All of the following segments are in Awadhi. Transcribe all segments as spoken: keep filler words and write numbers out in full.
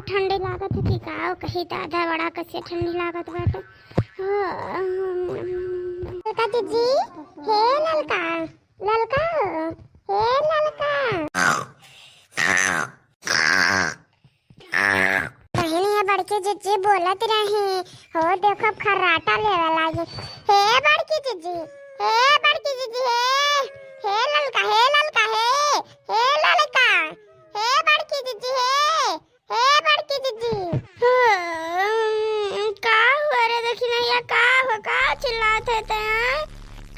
ठंडी लागत है कि का कही दादा, बड़ा कइसे ठंडी लागत बाटे। ललका दीदी, हे ललका, ललका, हे ललका। बहिनी, ये बड़की जिज्जी बोलत रही हो, देखो अब खर्राटा लेवे लागी। हे बड़की जिज्जी, हे बड़की जिज्जी, हे, हे ललका, हे ललका, हे, हे ललका, हे बड़की जिज्जी, हे, हे बड़की जिज्जी। हम्म, का हुआ रे दखिनैया, का हो, का चिल्लात है ते, हैं?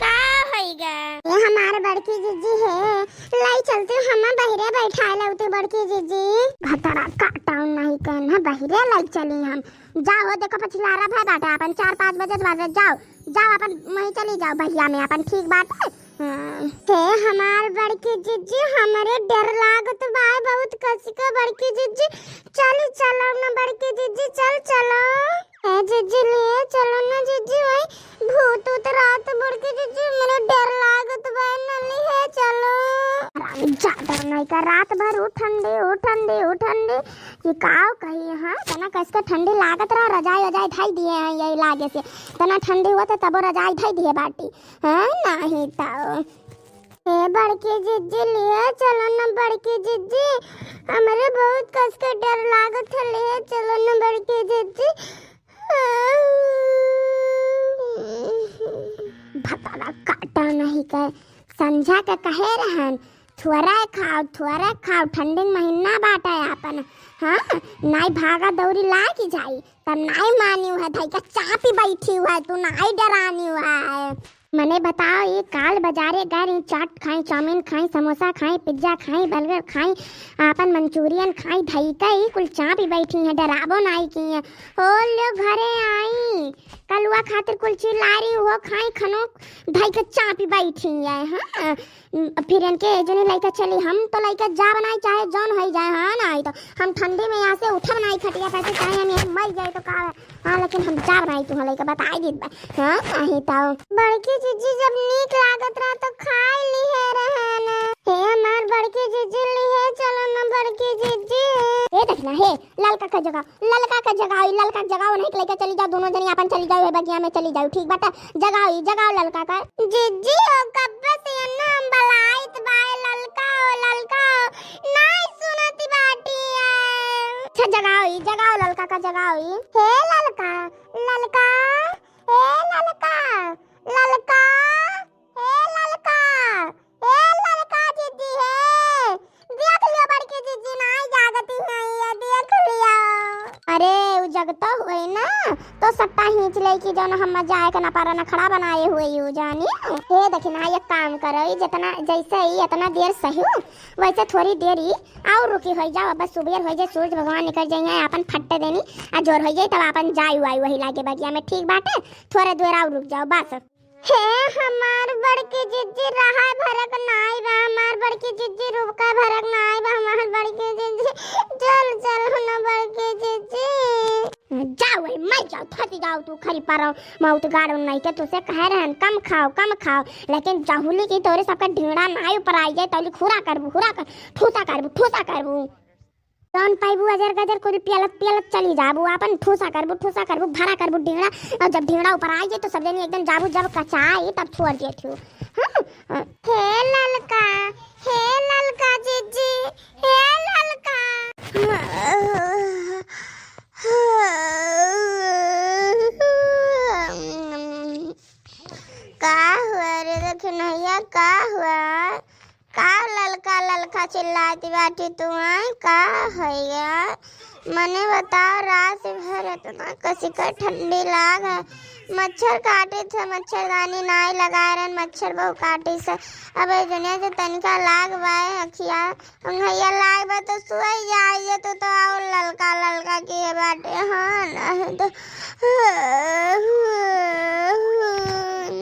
का होइगा? ये हमार बड़की जिज्जी है, लाई चलती हम बहिरे बैठाए लौती बड़की जिज्जी। भतरा काटाउन नहीं कहन है, बहिरे लाई चली हम। जाओ, देखो पछिलारा भय बाटे, अपन चार पाँच बजे से बाटे, जाओ, जाओ अपन वहीं चली जाओ बहिया में अपन, ठीक बाटे। हाँ। हे हमार बड़की जिज्जी, हमरे डर लागत बा बहुत कस के बड़की जिज्जी, चल चलो ना बड़की जिज्जी, चल चलो। ए जिज्जी, लिए चलो ना जिज्जी, वही भूत उत रात बड़की जिज्जी, मेरे डर लागत बा ना, लिए चलो। हरामी ज्यादा नहीं का, रात भर उ ठंडी, उ ठंडी, उ ठंडी, ये काव कही, हाँ, तना कस के ठंडी लागत रहा, रजाई वजाई धाई दिए हैं यही लागे से, तना ठंडी हुआ तो तबो रजाई धाई दिए बाटी, हैं, नहीं तो। ए बड़की जिज्जी, लिए चलो ना बड़की जिज्जी, हमरे बहुत कस के डर लागत है, लिए चलो ना बड़की जिज्जी। भतारा काटा नहीं के, संझा के कहे रहन, थोड़ा खाओ, थोड़ा खाओ, ठंडी के महीना बाटे आपन, हाँ, नाई भागा दौड़ी लाग जाई, तब नाई मानी है, धई के चापी बैठी है, तू नाई डरानी है। मने बताओ, ये काल बाजारे गए रही, चाट खाई, चाउमीन खाई, समोसा खाई, पिज्जा खाई, बर्गर खाई, आपन मंचूरियन खाई, धई के ई कुल चापी बैठी है, डराबो नाई की है। हो लो घरे आई, कलुआ खातिर कुल चिल्ला रही हो, खाई खनो, धई के चापी बैठी है। हाँ, फिर इनके जने लइका चली, हम तो लइका जाब नाई, चाहे जौन होई जाए, हाँ, नाई तो हम ठंडी में यहाँ से उठब नाई खटिया पे से, चाहे हम यहाँ मर जाए तो का है? हाँ, लेकिन हम जाब नाई, तुहाँ लइका बताई दीत बा। हाँ, नहीं तो। बड़की जिज्जी जब नीक लागत रहा तो खाए लिहे रहन। हे हमार बड़की जिज्जी, लिहे चलो ना बड़की जिज्जी। ए देखना, हे ललका का जगह, ललका का जगाओ, ई ललका का जगाओ, नहीं तो लेके चली जाओ, दोनों जनी आपन चली जाओ, हे बगिया में चली जाओ, ठीक बाटे, जगाओ, ई जगाओ ललका का। जिज्जी हो, कब्बे से एन्ना हम बलाइत बाए, ललका हो, ललका हो, नाई सुनत बाटी है। अच्छा, जगाओ ई, जगाओ ललका का, जगाओ ई। हे ललका, ललका, हे ललका, ललका, हे ललका, हे ललका जिज्जी हे, देख लियो बड़की जिज्जी नाई जागती हैं, ये देख लियो। अरे, उ जगतो हुए ना, तो सट्टा हींच ले कि जौन हम जाए के ना पारा नखड़ा बनाए हुए यू जानी। हे देखी ना, एक काम करो, ई जितना, जैसे ई इतना देर सही, वैसे थोड़ी देर ई और रुकी होई जाओ, बस सुबेर होई जाए, सूरज भगवान निकल जाइए, आपन फट्टे देनी, आ जोर होई जाए, तब आपन जाई वाई वही लागे बगिया में, ठीक बाटे, थोड़ा देर और रुक जाओ बस। हे हमार बड़की जिज्जी, रहा भरक नाई बा, हमार बड़की जिज्जी, रुका भरक नाई बा, हमार बड़की जिज्जी, चल, चल ना बड़की जिज्जी। जाओ, वही मर जाओ, थती जाओ तू खरी पर, मौत गाड़ो नहीं के तुसे कहे रहन, कम खाओ, कम खाओ, लेकिन जहुली की तोरे सबका ढींगड़ा नाई ऊपर आई जाए, तौली खुरा करबू, खुरा कर, ठूसा करबू, ठूसा करबू। जौन पाइबू अजर गजर कुल पियलत पियलत चली जाबू, आपन ठूसा करबू, ठूसा करबू, भरा करबू ढींगड़ा, और जब ढींगड़ा ऊपर आ जाए तो सब जनी एकदम जाबू, जब कचाई तब छोड़ दिए थी। हाँ, हाँ। हे ललका, हे ललका जिज्जी, हे ललका। का हुआ रे दखिनैया, का हुआ? का ललका ललका चिल्लाती बाटी तू, आय? का होइगा? मने बताओ, रात भर इतना कसिका ठंडी लाग है। मच्छर काटित है, मच्छरदानी नाई लगाए रहन, मच्छर बहु काटित है। अब ए दुनिया से तनिका लाग बाए अखिया, अंगैया लाग बा तो सोई जाई, ये तो, तो और ललका ललका किए बाटे। हाँ, नहीं तो।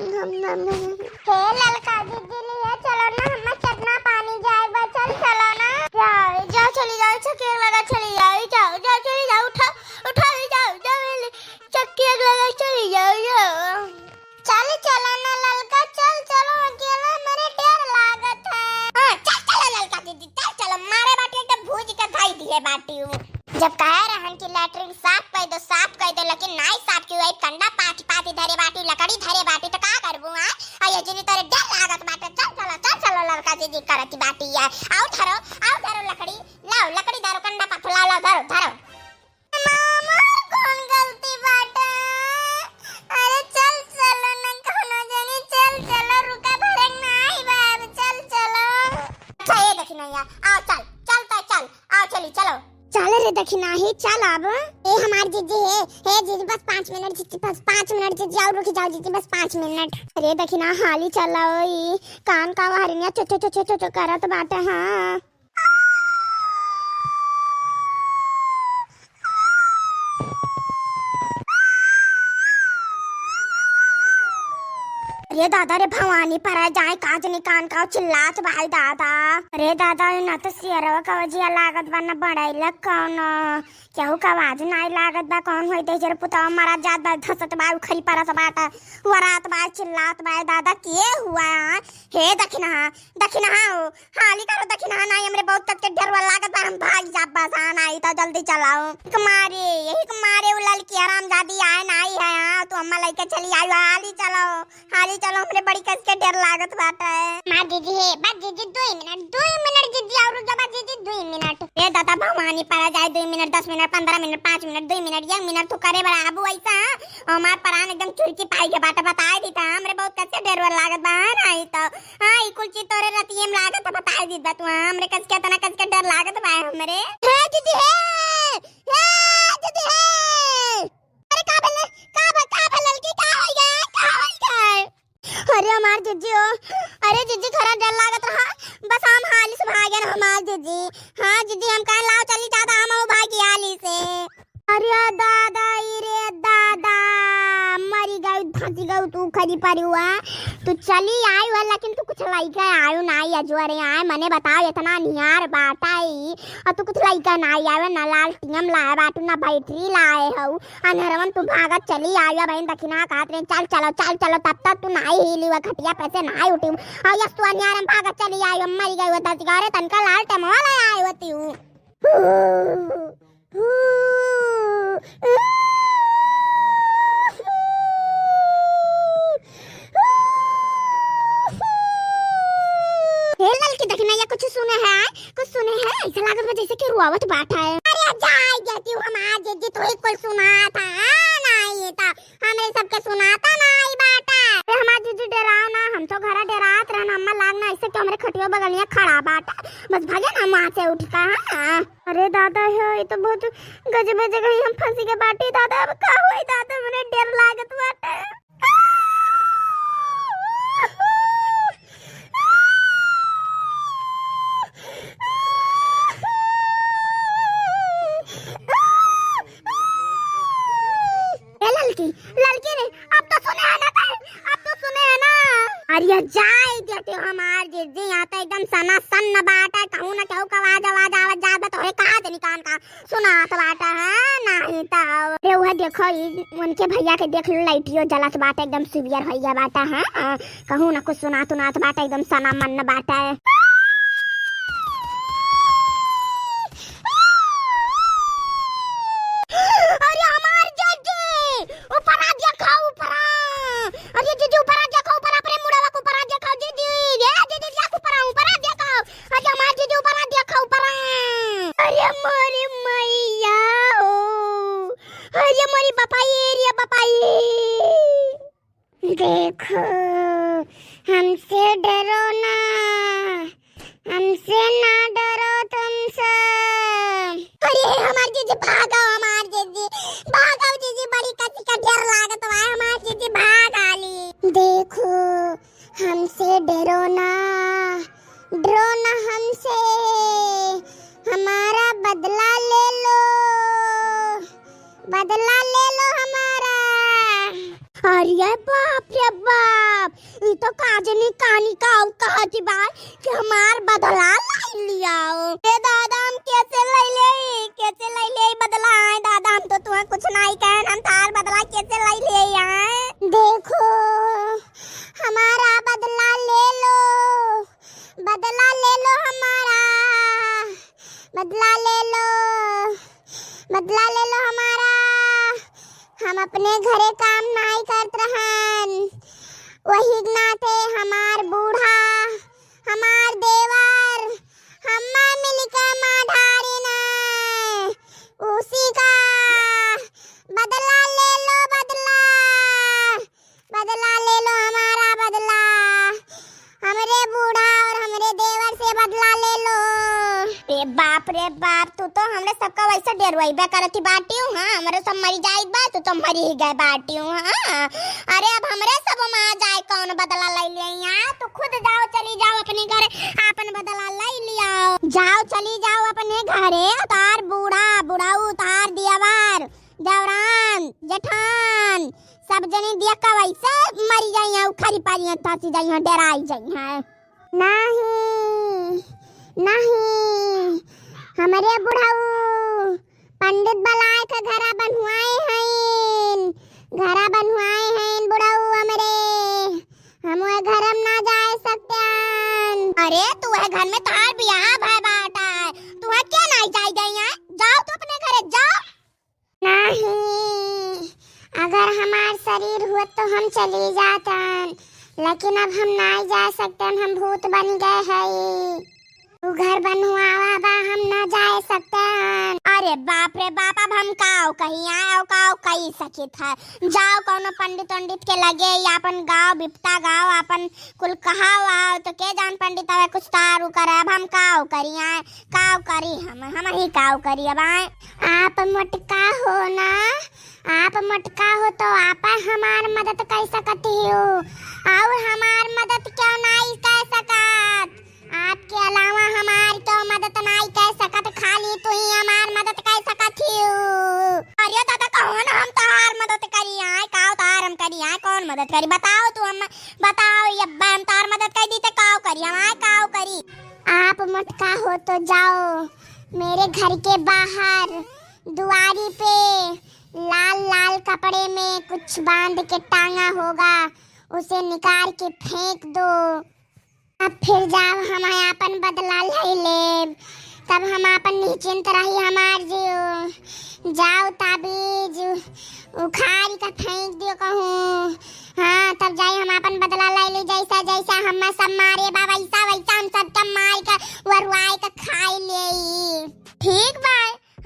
हम, हम, हम। हे ललका दीदी, लिए चलो ना, हमें चटना पानी जाए बा, चल चलो ना। जाओ, जाओ, चली जाओ, चक्की लगा चली जाओ, जाओ, जाओ, चली जाओ, उठाओ, उठाओ, जाओ, जाओ, ले, चक्की लगा चली जाओ, जाओ। चल चलो ना ललका, चल चलो, अकेला मेरे डर लागत है। हाँ, चल चलो ललका दीदी, चल चलो, मारे बाटी एक भूज के खाई दिए बाटी हूँ। जब कहे रहन कि latrine साफ कइ दो, साफ कइ दो, लेकिन नाई साफ कियो। आई कंडा पाथि पाथि धरे बाटी, लकड़ी धरे बाटी, त का करबू, आय? आ ये जिनी तोरे डर लागत बाटे। चल चलो, चल चलो, लड़का जिदी करत बाटी है। आउ धरो, आउ धरो लकड़ी, लाओ लकड़ी धरो, कंडा पाथि लाओ, लाओ धरो, धरो। मामा, कौन गलती बाटे? अरे चल चलो न, कौनो जनी चल चलो, रुका भरक नाई बा, अब चल चलो। अच्छा, ए दखिनैया, आओ चल, चल तो चल, आओ चली, चलो। चल रे दखिनाही, चल अब। ए हमार जीजी, हे, हे जीजी, बस पाँच मिनट जीजी, बस पाँच मिनट जीजी, और रुक जाओ जीजी, बस पाँच मिनट। अरे दखिना, हाली चलो, ई कान का हरनिया चो चो चो चो चो करत बाटे, हाँ। अरे दादा रे, भवानी परा जाए, काजनी कान का चिल्लात बाई दादा। अरे दादा, ना तो सियरवा का वजिया लागत बा, ना बड़ैलक कौनो, केहू का आवाज नाई लागत बा। कौन होई दे जर पुतवा मरा जात बा, धसत बा, उखरी परत बाटे, वरात बा, चिल्लात बा। दादा, के हुआ? हे दखिनहा, दखिनहा हो, हाली करो दखिनहा, नाई हमरे बहुत कस के डरवा लागत बा, हम भाग जाब बस, हाँ, नाई तो जल्दी चलाओ। एक मारे, यही के मारे उ ललकी हरामजादी आए नाई है, हाँ, तू अम्मा लइके चली आई, हाली चलो, हाली चलो, हमरे बड़ी कस के डर लागत बाटे। माँ दीदी हे, बस दीदी दुई मिनट, दुई मिनट दीदी, और रुक जा, बस दीदी दुई मिनट। ए दादा भवानी परा जाए, दुई मिनट, दस मिनट, पन्द्रह मिनट, पाँच मिनट, दुई मिनट, एक मिनट तू करे बड़ा आबू ऐसा, हाँ? हमार परान एकदम चुरकी पाई के बाटे, बताए दी था, हमरे बहुत कस के डर लागत बा, हाँ, नाई तो हाँ, ई कुल चीज तोरे रतिये में लागत है, बताई दीत बा तू, हाँ, हमरे कस के, इतना कस के डर लागत बा हमरे। हे दीदी हे, हे दीदी हे। अरे का भेले, का भे-, का भेले ललकी, का होई गए, का होई गए? अरे हमार जीजी हो, अरे जीजी खरा डर लागत रहा, बस हम हाली से भागे ना हमार जीजी। हाँ जीजी, हम कहे लाओ चली ज्यादा, हम भागी हाली से। अरे दादा, ई रे दादा, मरी गई, धसी गई तू खरी परिवा। तू चली आई हुआ, लेकिन तू कुछ लइके आयो नाई अजवरे आए, मने बताओ, इतना निहार बाटा ई, और तू कुछ लइके नाई आवे, ना लालटेन लाए बाटू, ना बैटरी लाए हऊ, अनहरवन तू भागत चली आयो, बहन दखिना कहत रहे, चल चलो, चल चलो, तब तक तू नाई हिली हुआ, खटिया पे से नाई उठी, और यस तू अनियार में भागत चली आयो, मरी गई हुआ, धसी गई, अरे तनका लालटेन वाला आए होती हूँ। हे ललकी दखिनैया, कुछ सुने है? कुछ सुने है? ऐसा लागत बा जैसे कि रोवत बाटा है। अरे जाए जाती हूँ हम आज, जीजी तू ही कुल सुना था, हाँ, नाई था। हमरे सबके सुनाता नाई बाटा। अरे हमार जीजी डेराओ ना, हम तो घरा डेरात रहन, अम्मा लाग ना ऐसे कि हमरे खटियो बगलिया खड़ा बाटा। बस भगे ना वहाँ से उठता, हाँ। अरे दादा हो, ये तो बहुत गजबे जगह ही हम फंसी के बाटी दादा। अब का होई दादा, मने डर लागत बाटे। ए ललकी, ललकी रे, अब तो सुने है ना तै? अब तो सुने है ना? अरे जाए देते हमार जीजी, यहाँ तो एकदम सना सन्न बाटा, कहूँ ना कहूँ का आवाज, आवाज आवत जात बा, तोहरे कहा देनी कान का सुनात बाटा है, नाहीं तो। अरे वह देखो, ई उनके भैया के देख लो, लाइटियो जलत बाटा, एकदम सुबियर होइया बाटा है, कहूँ ना कुछ सुनात उनात बाटा, एकदम सना मन्न बाटा है। अरे हमार जीजी, ऊपरा देखा, ऊपरा। अरे जीजी, ऊपरा देखा, ऊपरा, अपने मुड़वा के ऊपरा देखा, जीजी। ए जीजी, देख ऊपरा, ऊपरा देखा। अरे हमार जीजी, ऊपरा देखा, ऊपरा। अरे मोरी मैया ओ। अरे मोरी बापा ये, रे बापा ये। देखो, हमसे डरो ना, हमसे ना डरो तुम सब। अरे हमार जीजी भागो, हमार जीजी भागो, जीजी बड़ी कसी का डर लागत बा, हमार जीजी भाग आली। देखो, हमसे डरो ना, डरो ना हमसे, हमारा बदला ले लो, बदला ले लो हमारा। अरे बाप रे बाप, ई तो काजनी कानी का आउ कहती बा कि हमार बदला लाई लियाओ। ए दादा, हम कैसे लाई ले, कैसे लाई ले बदला? आए दादा, हम तो तुहे कुछ नाई कहन, हम तार बदला कैसे लाई ले आए? देखो, हमारा बदला ले लो, बदला ले लो हमारा, बदला ले लो। हम अपने घरे काम नाई करत रहन, वही नाते हमार बूढ़ा, हमार देवर, हम्मा मिलके मार डारिन। उसी का बदला ले लो, बदला, बदला ले लो हमारा बदला। हमरे बूढ़ा और हमरे देवर से बदला ले लो। रे बाप, रे बाप, तू तो हमरे सबका वैसे डेरवाइबे करती बाटिउ, हाँ, हमरे सब मरी जाइत बा, तू तो मरी ही गए बाटिउ, हाँ। अरे अब हमरे सब मा जाए कौन बदला ले लिया, तू खुद जाओ, चली जाओ अपने घरे, आपन बदला ले लियाओ, जाओ, चली जाओ अपने घरे। तार बूढ़ा, बुढ़ऊ, तार दियावर, देवरान, जेठान, सब जनी दिया का वैसे मरी जाइया, उखरी पारिया, धसी जाइया, डेराई जाइया। नहीं, नहीं, हमरे बुढ़ऊ पंडित बलाय के घरा बनवाए हईन, घरा बनवाए हईन बुढ़ऊ हमरे, हम वह घर में ना जाए सकते हन। अरे तू वह घर में तोहार बियाह भय बाटा है, तू वह क्या नहीं जाए गई है? जाओ तो अपने घरे जाओ। नहीं, अगर हमार शरीर होत तो हम चली जातन, लेकिन अब हम नाई जा सकतन, हम भूत बन गए हई। उ घर बनवावा बा, हम ना जाए सकतन। अरे बाप रे बाप, अब हम काव कही आए, और काव कही सकित है। जाओ कौनो पंडित वंडित के लगे, या अपन गाँव बिपता गाँव, अपन कुल कहाव आओ, तो के जान पंडित आवे कुछ तारू करे। अब हम काव करी आए, काव करी हम, हम ही काव करी अब आए। आप मोटका हो ना, आप मोटका हो तो आप हमार मदद कर सकती हो, और हमार मदद क्यों नहीं कर सकत? आपके अलावा हमार क्यों मदद नहीं कर सकत? खाली तू ही हमार मदद कर सकत हो। अरे दादा, कौन हम तोहार मदद करी आए? काव तोहार हम करी आए? कौन मदद करी? बताओ तू हम, बताओ ये अब्बा, हम तोहार मदद कर दी तो काव करी हम आए? काव करी? आप मोटका हो तो जाओ मेरे घर के बाहर दुआरी पे लाल लाल कपड़े में कुछ बांध के टांगा होगा, उसे निकाल के फेंक दो। अब फिर जाओ, हम आपन बदला ले लेब, तब हम आपन निश्चिंत रही हमार जीव। जाओ ताबीज उखाड़ के फेंक दियो कहूँ, हाँ, तब जाई हम आपन बदला ले ली। जैसा जैसा हम सब मारे बा, वैसा वैसा हम सबके मार के वरुआई के खाई लेई। ठीक बा,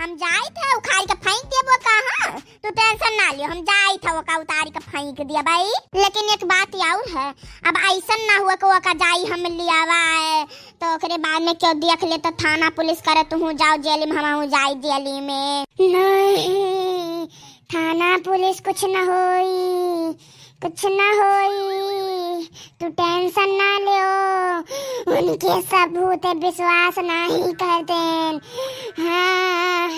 हम जाइत है, उखाड़ के फेंक देबो का, हाँ? तू tension ना लियो, हम जाइत है, ओका उतार के फेंक दिया भाई। लेकिन एक बात और है, अब ऐसन ना हुआ कि ओका जाई हम लियावा है, तो ओकरे बाद में क्यों देख ले तो थाना पुलिस करे, तू जाओ जेल में, हम जाई जेल में। नहीं, थाना पुलिस कुछ न होई, कुछ न होई, तू tension ना लियो। उनके सब भूत विश्वास नहीं करते हैं। हाँ,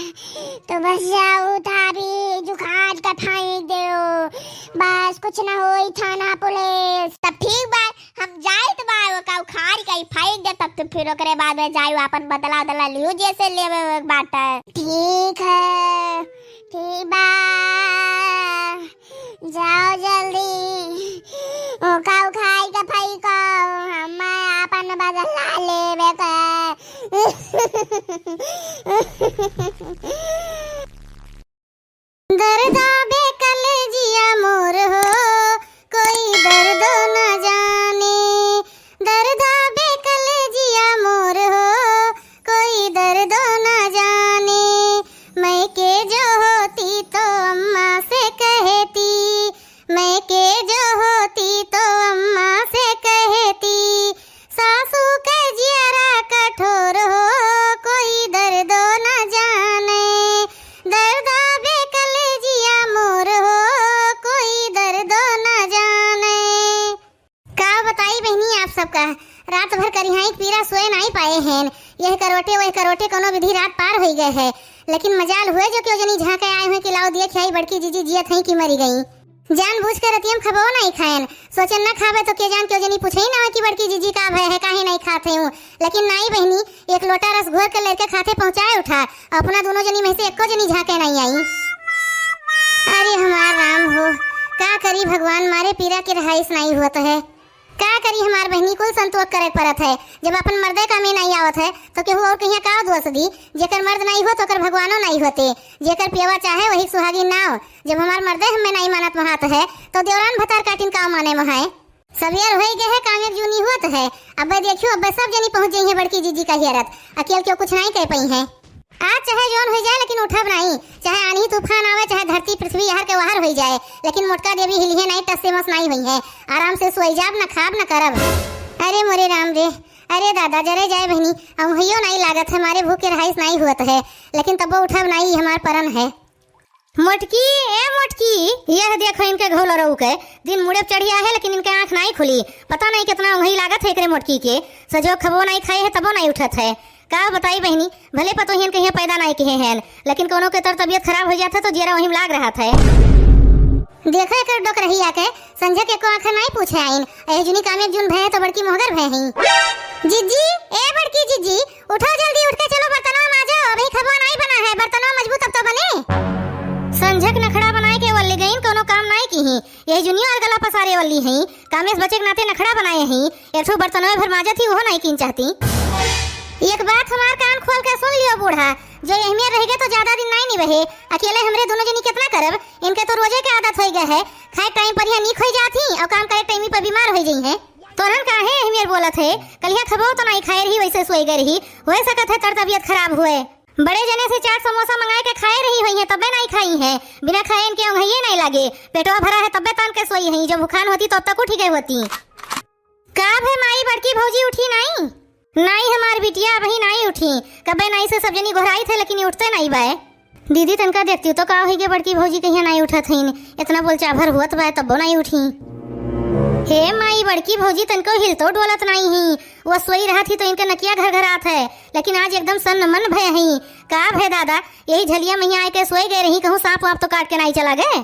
तो बस जाओ, थाबी जुखाड़ का फेंक दो, बस कुछ न होई थाना पुलिस। तब ठीक बा, हम जाइत बा, ओका उखाड़ के फेंक दे, तब तो फिर ओकरे बाद में जाई, आपन बदला उदला लियो, जैसे लेवे के बाटे। ठीक है, ठीक बा, जाओ जल्दी, ओका उखाड़ के फेंको, हम आपन बदला लेवे के। दर्दा बेकल जिया मोर हो, कोई दर्दो न जाने। दर्दा बेकल जिया मोर हो, कोई दर्दो न जाने। मैं के जो होती तो अम्मा से कहती, मैं के जो होती तो अम्मा से कहती। सासू के जियरा कठोर हो, कोई दर्दो न जाने। दर्दा बेकल जिया मोर हो, कोई दर्दो न जाने। का बताई बहनी आप सबका, रात भर करिहाई के पीरा सोए नाई पाए हैं। यह करोटे वह करोटे कोनो विधि रात पार होई गए है। लेकिन मजाल हुए जो क्यों जनी झांके आए हुए कि लाओ दिए खियाई बड़की जीजी जियत हैं कि मरी गई। जानबूझ के रतियम खबो नाई खाएन। सोचेन ना खावे तो के जान क्यों जनी पूछे ही ना कि बड़की जीजी का भय है, काहे नाई खात है हूँ। लेकिन नाई बहनी, एक लोटा रस घोर के लड़के खाते पहुँचाए उठा, अपना दोनों जनी में से एको जनी झांके नाई आई। अरे हमार राम हो, का करी भगवान, मारे पीरा के रहाइश नाई होत है। का करी हमार बहिनी, कुल संतोष करे के परत है। जब अपन मर्दे कामे नाई आवत है, तो केहू और कहिया का दोष दी? जेकर मर्द नाई होत, ओकर भगवानो नाई होते। जेकर पियवा चाहे, वही सुहागिन नाव। जब हमार मर्दे हमें नाई मानत महात है, तो देवरान भतार काटिन का माने महाए? सबेर होई गए है, कामे के जूनी होत है। अब्बे देखियो, अब्बे सब जनी पहुँच जइहैं बड़की जीजी का हियरत। अकेल केहू कुछ नाई कह पइहैं। आज चाहे जौन होई जाए, लेकिन उठब नाई। चाहे आन्ही तूफान आवे, चाहे धरती पृथ्वी यहर के वहर होई जाए, लेकिन मोटका देवी हिलिहैं नाई, टस से मस नाई होइहैं। आराम से सोई जाब, न खाब, न करब। अरे मोरे राम रे, अरे दादा, जरे जाए बहिनी, अउंघइयो नाई लागत है, मारे भूख के रहाइस नाई हुअत है, लेकिन तब्बो उठब नाई, ई हमार परन है। मोटकी, ए मोटकी, यह देखो इनके घोलरऊ के, दिन मुड़े पे चढ़िया है, लेकिन इनके आँख नाई खुली। पता नाई कितना उंघई लागत है एकरे मोटकी के। सजो खबो नाई खाए है, तबो नाई उठत है। का बताई बहिनी, भले पतोहियन कहिया पैदा नाई किहे हैं, लेकिन कोनो के तर तबियत खराब हो जात है तो जियरा वहीं लाग रहत है। देखो एकर डोकरहिया के, संझा के एको आखर नाई पूछे आइन। ए जुनी कामे जून भय है तो बड़की मोहगर भय हैं। जीजी, ए बड़की जीजी, उठो जल्दी, उठ के चलो बर्तनवा माजो, अभी खबवा नाई बना है, बर्तनवा मजबू तब तो बने। संझक नखड़ा बनाए के वल्ली गईन, कोनो काम नाई किहीं। यही जुनिया और गला पसारे वल्ली हैं, कामे से बचे के नाते नखड़ा बनाए हैं। एक ठो बर्तनवे भर माजत ही, उहो नाई कीन चाहती। एक बात हमार कान खोल के सुन लियो बूढ़ा, जो यही में रह गए तो ज्यादा दिन नाई निबहे। अकेले हमरे दोनों जनी कितना करब? इनके तो रोजे के आदत होई गए है, खाए टाइम पर यहाँ नीक होई जात ही और काम करे टाइम पर बीमार होई जइहैं। तोहन काहे यही में बोलत है? कलिया खबो तो नाई खाए रही, वैसे सोई गए रही। होए सकत है तर तबियत खराब हुए। बड़े जने से चाट समोसा मंगाए के खाए रही होइहैं, तब्बे नाई खाई हैं। बिना खाए इनके ओंघइये नाई लागे। पेटवा भरा है तब्बे तान के सोई हैं, जब भुखान होती तब तक उठी गए होती। का भे माई, बड़की भौजी उठी नाई? नाई हमार बिटिया अबही नाई उठी। कब्बे नाई से सब जनी गोहराइत है, लेकिन ये उठते नाई बाए। दीदी तनका देखती तो का होई गे, बड़की भौजी कहिया नाई उठत हईन। इतना बोलचाभर हुअत बाए तब्बो नाई उठी। हे माई, बड़की भौजी तनको हिलतो डोलत नाई ही। वो सोई रहत ही तो इनके नकिया घरघरात है, लेकिन आज एकदम सन्न मन भय ही। का भय दादा, यही झलिया मइया आए के सोए गए रही, कहूँ सांप वाप तो काट के नाई चला गए?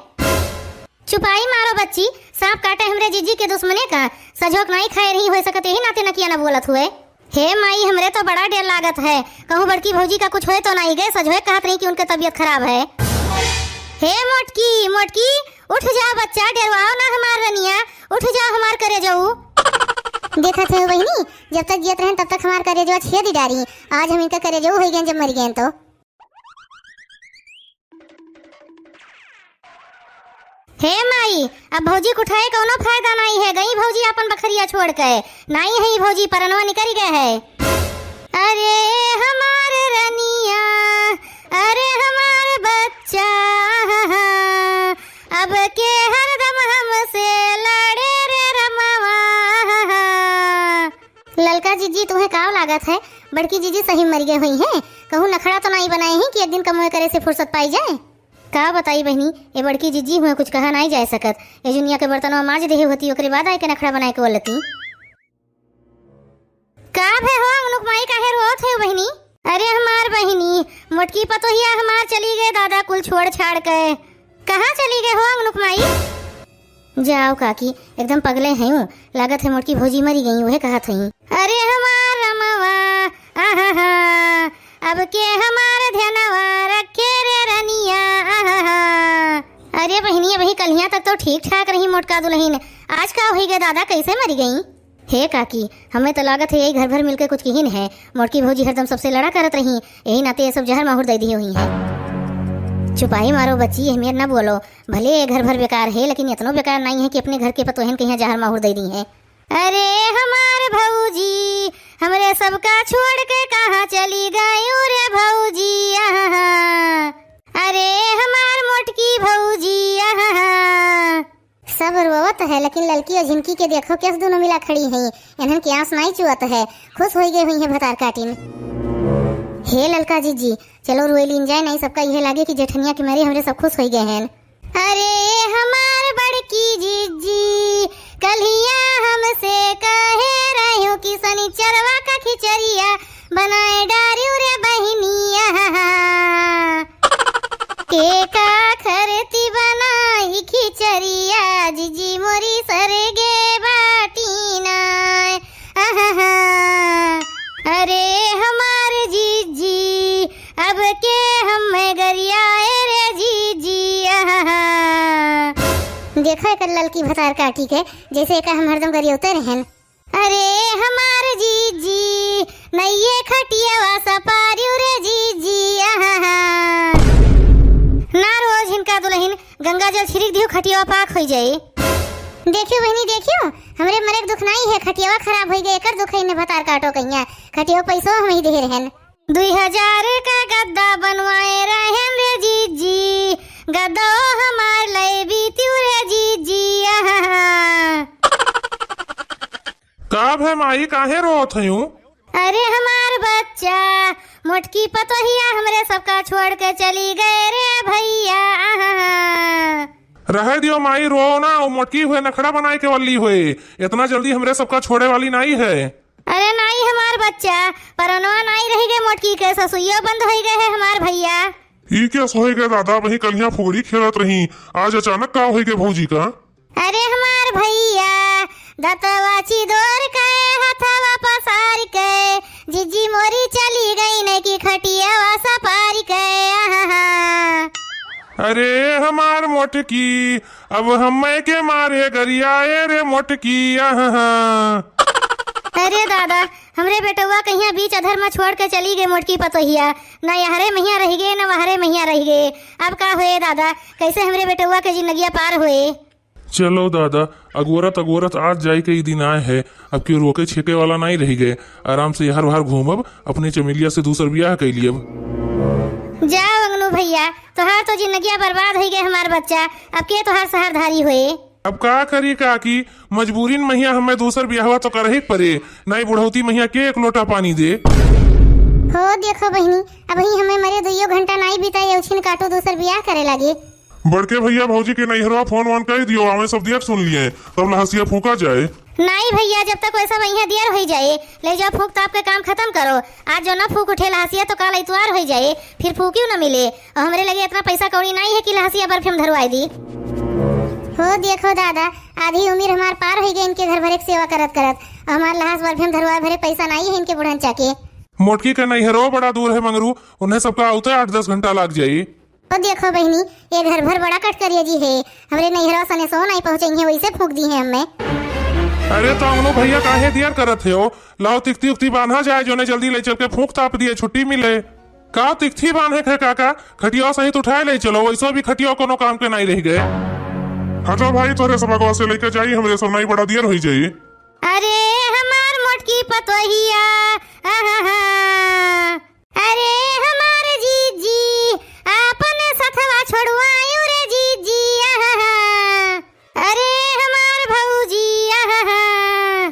चुपाई मारो बच्ची, सांप काटे हमरे जीजी के दुश्मने का। सजोक नाई खाए रही, होए सकत यही नाते नकिया न बोलत हुए। हे माई, हमरे तो बड़ा डेर लागत है, कहूँ बड़की भौजी का कुछ होए तो नाई गए। सजोए कहत रही कि उनके तबियत खराब है। हे मोटकी, मोटकी, उठ जा बच्चा, डेरवाओ ना हमार रनिया, उठ जा हमार करेजऊ। देखत है बहिनी, जब तक जियत रहन तब तक हमार करेजवा छेद डारी। आज हम इनका करेजऊ होई गए जब मर गए तो। हे माई, अब भौजी के उठाए कौनो फायदा नाई है, गई भौजी आपन बखरिया छोड़ के। नाई है भौजी, परनवा निकल गए है। अरे हमार रनिया, अरे हमार बच्चा, अब के हरदम हमसे लड़े रे रमवा। ललका जीजी, तुम्हें का लागत है, बड़की जीजी सही मर गए हुई हैं? कहूँ नखड़ा तो नाई बनाए हैं कि एक दिन कमोए करे से फुर्सत पाई जाए? का बताई बहिनी, ये बड़की जीजी हुए कुछ कहा नाई जाए सकत। ये जुनिया के बर्तनवा माज देहे होती, ओकरे बाद आए के नखड़ा बनाए के बोलती। का भे हो अंगनुक माई, काहे रोत है बहिनी? अरे हमार बहिनी, मोटकी पतोहिया हमार चली गए दादा, कुल छोड़ छाड़ के। कहाँ चली गए हो अंगनुक माई? जाओ काकी, एकदम पगले हैं ऊ। लागत है मोटकी भौजी मरी गई, उहे कहत हई। अरे हमार रमवा, आहा हा, अब के हमार ध्यानवा रखे रे रनिया, आहा हा। अरे बहिनी, अबही कल्हिया तक तो ठीक ठाक रही मोटका दुलहिन, आज का होई गए दादा, कैसे मरी गई? हे काकी, हमें तो लागत है यही घर भर मिलके कुछ किहिन है। मोटकी भौजी हरदम सबसे लड़ा करत रही, यही नाते ये सब जहर माहुर दे दिए हुई हैं। चुपाई मारो बच्ची, अहमियत ना बोलो। भले ये घर भर बेकार है, लेकिन इतनो बेकार नहीं है कि अपने घर के पतोहन के यहाँ जहर माहुर दे दी है। अरे हमार भौजी, हमरे सबका छोड़ के कहाँ चली गयू रे भौजी, आहा। अरे हमार मोटकी भौजी, आहा। सब रोवत है, लेकिन ललकी और झिनकी के देखो, कैस दोनों मिला खड़ी हैं। इन्हन के आंस नाई चुअत है, खुश होई गए हुई हैं भतार काटिन। हे ललका जीजी, चलो रोए लीन जाए, नहीं सबका यह लागे कि जेठनिया के मारे हमरे सब खुश होई गए हैं। अरे हमार बड़की जीजी, कल्हिया हमसे कहे रह्यो कि सनिचरवा का खिचड़िया बनाए डारियो रे बहिनिया। के का खरती बनाई खिचड़िया, जीजी मोरी सरगे बाटी नाय। आहा, अरे हमार जीजी, अब के हम गरियाए रे जीजी, आहा। खै कर ललकी भतार काटी के, जैसे एका हम हरदम गरियौते रहेन। अरे हमार जीजी, नइये खटियावा सपारिउ रे जीजी, आहा हा। ना रोज हिनका दुलहिन गंगा जल छिड़क दियो, खटियावा पाक होइ जाए। देखियो बहिनी, देखियो, हमरे मरे के दुख नाई है, खटियावा खराब होइ गए, एकर दुख है, इन्हें भतार काटो कहिया, खटियावा पैसो हम ही दे रहेन। दुई हजार का गद्दा बनवाए रहेन रे जीजी, गद्दो हमार लय बीतिउ रे जीजी, आहा। का भे माई, काहे रोत हयू? अरे हमार बच्चा, मोटकी पतोहिया हमरे सबका छोड़ के चली गए रे भइया, आहा। रहे दियो माई, रो ना, वो मोटकी हुए नखड़ा बनाए के वाली हुए, इतना जल्दी हमरे सबका छोड़े वाली नाई है। अरे नाई हमार बच्चा, परनवा नाई रहि गए मोटकी के, ससुइयो बंद होइ गए है हमार भइया। ई क्या सोहे गए दादा, वही कलियां फुगड़ी खेलत रही, आज अचानक का होइ गए भौजी का? अरे हमार भइया, दतवा चिदोर के, हथवा पसार के, जीजी मोरी चली गई नहीं कि खटियावा सपार के, आहा। अरे हमार मोटकी, अब हम्मे के मारे गरियाए रे मोटकी, आहा। अरे दादा, हमरे बेटउआ कहिया बीच अधर में छोड़ के चली गए मोटकी पतोहिया, ना यहरे महिया रहि गए, ना वहरे महिया रहि गए। अब का होए दादा, कैसे हमरे बेटउआ के जिंदगिया पार होए? चलो दादा, अगोरत अगोरत आज जाए के ई दिन आए है, अब केहू रोके छेके वाला नाई रहि गए। आराम से यहर वहर घूमब, अपने चमेलिया से दूसर बियाह कइ लियब। जा अंगनू भइया, तोहार तो जिंदगिया बर्बाद होइ गए हमार बच्चा, अब के तोहार सहारधारी होए? अब का करी काकी, मजबूरीन महिया हमें दूसर बियाहवा तो करही के परे, नाई बुढ़ौती महिया के एक लोटा पानी दे। हो देखो बहिनी, अबहीं हमें मरे दुइयो घंटा नाई बीता, ये उछिन काटो दूसर बियाह करे लागे। बड़के भइया भौजी के नैहरवा फोन वोन कइ दियो, आवे सब दियर सुन लिए, तब लहसिया फूंका जाए। नाई भइया, जब तक वैसा वहीं दियर होइ जाए, ले जाओ फूंक ताप के काम खतम करो। आज जो ना फूंक उठे लहसिया तो काल इतवार होइ जाए, फिर फूंकियो ना मिले। और हमरे लगे इतना पैसा कौड़ी नाई है कि लहसिया बर्फे में धरवाए दी। हो देखो दादा, आधी उमिर हमार पार होइ गए इनके घर भरे के सेवा करत करत, और हमार लहास बर्फे में धरवाए भरे पैसा नाई है इनके बुढ़न चाके। मोटकी के नैहरो बड़ा दूर है मंगरू, उन्हें सबका आउते आठ दस घंटा लाग जाई। ओ देखो बहिनी, ये घर भर बड़ा कटकरिया जी है। हमरे नैहरवा सने सो नाई पहुँचे हैं, वैसे फूंक दी है हमें। अरे तो अंगनू भइया काहे दियर करत है हो? लाओ तिकती उकती बांधा जाए, जोने जल्दी ले चल के फूंक ताप दिए, छुट्टी मिले। का तिकती बांधे के काका? खटिया सहित उठाए ले चलो, वैसो भी खटिया कोनो काम के नाई रहि गए। हटो भाई, तोरे सब अगवा से लेके जाई, हमरे सब नाई बड़ा दियर होइ जाई। अरे हमार मोटकी पतोहिया, आहा हा। अरे हमार जीजी, आपन सथवा छोड़वायो रे जीजी, आहा हा। अरे हमार भौजी, आहा हा।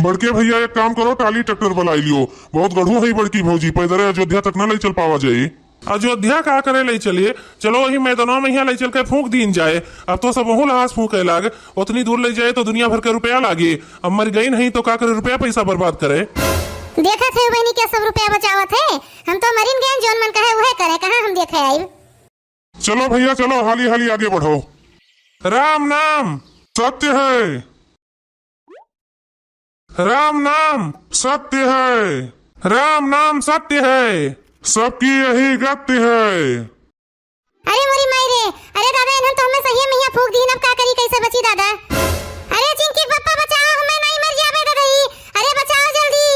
बड़के भइया एक काम करो, टाली ट्रैक्टर बुलाई लियो, बहुत गढ़ू है बड़की भौजी, पैदल अयोध्या तक ना ले चल पावा जाई। अयोध्या का करे ले चलिए, चलो वही मैदानवा में यहाँ ले चल के फूंक दीन जाए। अब तो सब वहू लहास फूंके लाग, उतनी दूर ले जाए तो दुनिया भर के रुपया लागे। अब मर गई नहीं तो का करे रुपया पैसा बर्बाद करे। देखत है बहिनी क्या सब रुपया बचावत है, हम तो मरिन गए, जौन मन कहे वह करे, कहाँ हम देखे आइब। चलो भइया चलो, हाली हाली आगे बढ़ो। राम नाम सत्य है। राम नाम सत्य है, राम नाम सत्य है, सबकी यही गति है। अरे मोरी माई रे, अरे दादा, इन्हन तो हमें सही में यहाँ फूंक दीन, अब का करी, कैसे बची दादा? अरे चिंकी पप्पा बचाओ, हमें नहीं मर जावे दादा ई, अरे बचाओ जल्दी।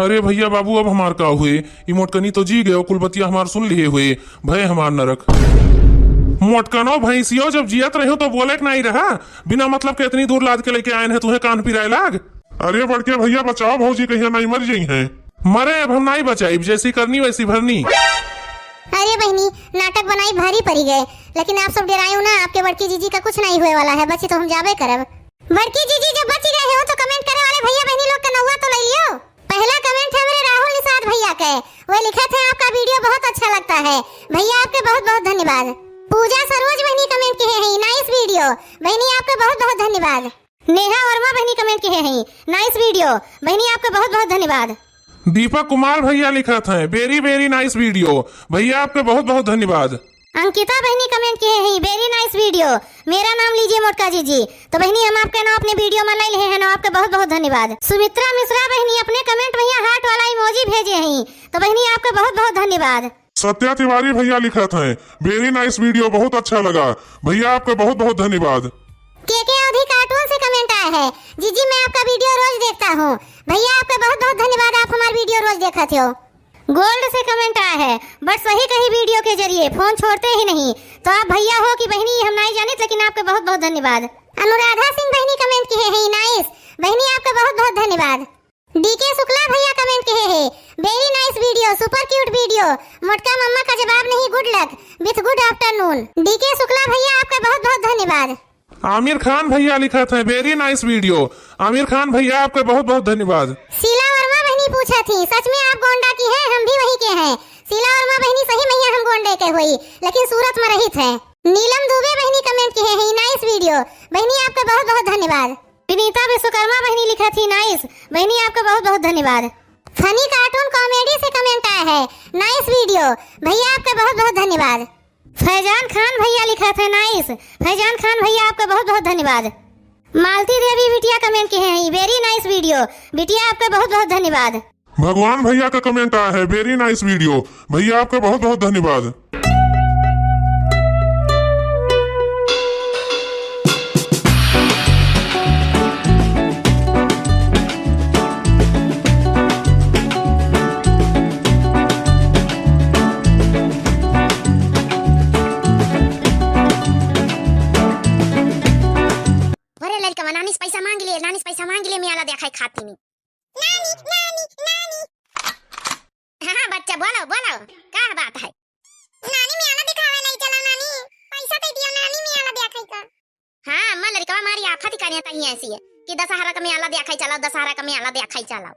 अरे भइया बाबू, अब हमार का हुए? ई मोटकनी तो जी गयो, कुल बतिया हमार सुन लिए हुए, भय हमार नरक। मोटकनो भैंसियो जब जियत रहो तो बोले के नहीं रहा, बिना मतलब के इतनी दूर लाद के लेके आए हैं, तुहे कान पिराए लाग। अरे बड़के भइया बचाओ, भौजी कहिया नहीं मर जाई हैं। मरे अब हम नहीं बचाई, जैसी करनी वैसी भरनी। अरे बहिनी, नाटक बनाई भारी पड़ी गए, लेकिन आप सब डरायो ना, आपके बड़की जीजी का कुछ नहीं हुए वाला है, बची तो हम जाबे करब। बड़की जीजी जब बची गए हो तो comment करे वाले भइया बहिनी लोग का नौवा तो ले लियो। पहला comment है मेरे राहुल निषाद भइया के, वो लिखे थे आपका video बहुत अच्छा लगता है भइया, आपके बहुत बहुत धन्यवाद। पूजा सरोज बहिनी comment किहे हैं nice video, बहिनी आपके बहुत बहुत धन्यवाद। नेहा वर्मा बहिनी comment किहे हैं nice video, बहिनी आपके बहुत बहुत धन्यवाद। दीपक कुमार भइया लिखत हैं very very nice video, भइया आपके बहुत बहुत धन्यवाद। अंकिता बहिनी comment किहे हैं very nice video, मेरा नाम लीजिए मोटका जीजी। तो बहिनी हम आपके नाम अपने video में ले लिए हैं ना, आपके बहुत बहुत धन्यवाद। सुमित्रा मिश्रा बहिनी अपने comment में यहाँ heart वाला emoji भेजे हैं, तो बहिनी आपके बहुत बहुत धन्यवाद। सत्या तिवारी भैया लिखत हैं, very nice video, बहुत अच्छा लगा भैया, आपका बहुत बहुत धन्यवाद। के के अवधी कार्टून से कमेंट आया है, जीजी मैं आपका वीडियो रोज देखता हूँ। भैया आपका बहुत बहुत धन्यवाद, आप हमार वीडियो रोज देखत हो। गोल्ड से कमेंट आया है, बस वही कही वीडियो के जरिए, फोन छोड़ते ही नहीं। तो आप भैया हो कि बहनी हम नहीं जानित, लेकिन आपका बहुत बहुत धन्यवाद। अनुराधा सिंह बहनी कमेंट किहे हैं, नाइस बहनी आपका बहुत बहुत धन्यवाद। डीके शुक्ला भैया कमेंट किहे हैं, very nice video, super cute video, मोटका मम्मा का जवाब नहीं, good luck with good afternoon। D K Shukla भैया आपका बहुत बहुत धन्यवाद। आमिर खान भैया लिखत हैं, very nice video। आमिर खान भैया आपका बहुत बहुत धन्यवाद। शीला वर्मा बहनी पूछा थी, सच में आप गोंडा की हैं? हम भी वहीं के हैं। शीला वर्मा बहनी सही में हम गोंडे के होई, लेकिन सूरत में रहित है। नीलम दुबे बहनी कमेंट किहे हैं, नाइस वीडियो बहनी आपका बहुत बहुत धन्यवाद। विनीता विश्वकर्मा बहनी लिखा थी, नाइस बहनी आपका बहुत बहुत धन्यवाद। फनी कार्टून कॉमेडी से कमेंट आया है, नाइस वीडियो भैया आपका बहुत बहुत धन्यवाद। फैजान खान भैया लिखा था, नाइस फैजान खान भैया आपका बहुत बहुत धन्यवाद। मालती देवी बिटिया कमेंट किहे हैं, very nice video बिटिया आपका बहुत बहुत धन्यवाद। भगवान भैया का कमेंट आया है, very nice video भैया आपका बहुत बहुत धन्यवाद। अरे लड़कवा, नानी से पैसा मांग ले, नानी से पैसा मांग ले, मेला देखाई खाती नहीं। नानी, नानी, नानी। हाँ, हाँ, बच्चा, बोलो, बोलो, का बात है? नानी, मेला दिखावे नहीं चला, नानी। पैसा दे दियो, नानी, मेला देखाई का। हाँ, अम्मा, लड़कवा मारी आफत ही करिया तही ऐसी है कि दशहरा का मेला देखाई चलाओ, दशहरा का मेला देखाई चलाओ।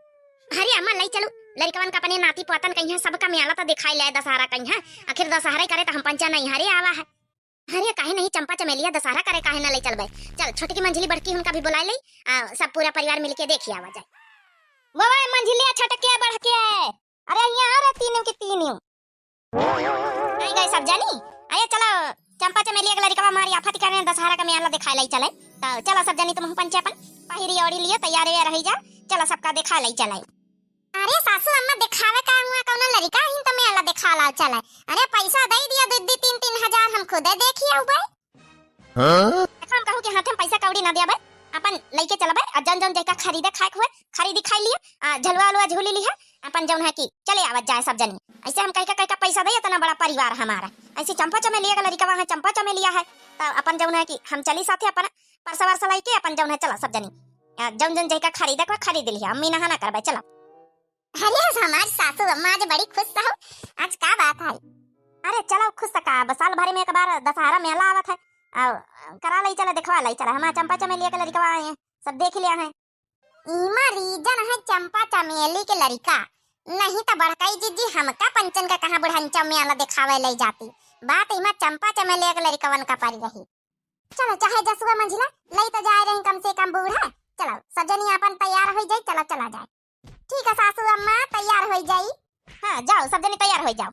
अरे अम्मा, ले चलो, लड़कवन का अपने नाती पोतन कहीं सबका मेला तो दिखाई ले, दशहरा कहीं। आखिर दशहरा ही करे तो हम पंचा नहीं हरे आवा है। अरे काहे नहीं चंपा चमेलिया दशहरा करे काहे ना ले चलबे? चल छोटकी मंझली बड़की उनका भी बुलाए ले, आ, सब पूरा परिवार मिलके देखी आवा जाए। वो, वो मंझलिया छोटके बड़के, अरे यहाँ आ रे तीनों की तीनों। आई गए सब जानी। अरे चलो चंपा चमेलिया के लड़कवा मारी आफत करे दशहरा का मेला दिखाए ले चले। तो चलो सब जानी तुम पंचे अपन पहिरी ओढ़ी लियो तैयार वैयार रही जा। चलो सबका दिखा ले चले। अरे सासू अम्मा, देखावे का हुआ, कौनो लड़िका ही तो मेला देखा लाओ चले। अरे पैसा दे दिया दो, दो, तीन, तीन हजार, हम खुदे देखी आउबे। हाँ? देखो, हम कहू कि हाथे में पैसा कौड़ी ना दिया बे, अपन लइके चलबे, आ जौन जौन जेका खरीदे खाए के हुए, खरीदी खाई लिया, आ झलुआ उलुआ झूली लिया, अपन जौन है कि चले आवत जाए सब जनी। ऐसे हम कह के, कह के पैसा दे, इतना बड़ा परिवार हमारा। ऐसे चंपा चमेलिया का लड़िका वहाँ चंपा चमेलिया है, तो अपन जौन है कि हम चली साथे अपन परसा वरसा लइके, अपन जौन है चला सब जनी। आ, जौन जौन जेका खरीदे के हुए, खरीद लिया, अम्मी नहा ना करबे, चला। अरे, आज हमार सासू अम्मा आज बड़ी खुश हो, आज का बात है? अरे चलो, खुश तो का, बस साल भर में एक बार दशहरा मेला आवत है, और करा लई चला, देखवा लई चला, हमार चंपा चमेलिया के लड़िकवा आए हैं, सब देख लिया है। इमा रीजन है चंपा चमेली के लड़िका, नहीं तो बड़काई जीजी हमका पंचन का कहाँ बुढ़ंचा मेला दिखावे ले जाती। बात इमा चंपा चमेलिया के लड़िकवन का पड़ी रही। चलो, चाहे जसुआ मंझिला, लई तो जाए रही कम से कम बूढ़ा। चलो, सब जनी अपन तैयार होई जाई, चलो, चला जाए। ठीक है सासू अम्मा, तैयार होई जाई। हाँ, जाओ, सब जनी तैयार होई जाओ।